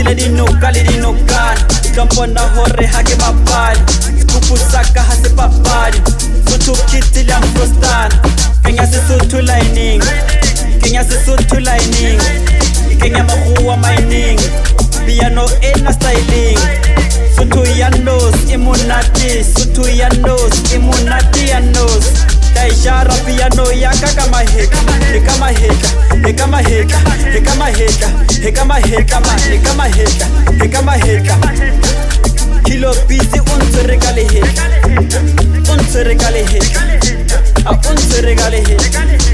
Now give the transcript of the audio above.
Tshele dinoka le dinokana. Tlo mpona hore ha ke bapale. Sekupu sa ka ha se papadi. Sotho Kids le Amfrostana. Kenya Sesotho lining. Kenya Sesotho lining. Kenya makgowa mining. Piano ena styling. Sotho ya nos e monate. Sotho ya nos e monate ya nos. Taishara piano ya ka ka mahetla, e ka mahetla, e ka mahetla, e ka mahetla, e ka mahetla man, e ka mahetla, e ka mahetla. Kilo busy o ntshwere ka lehetla, o ntshwere ka lehetla, a o ntshwere ka lehetla.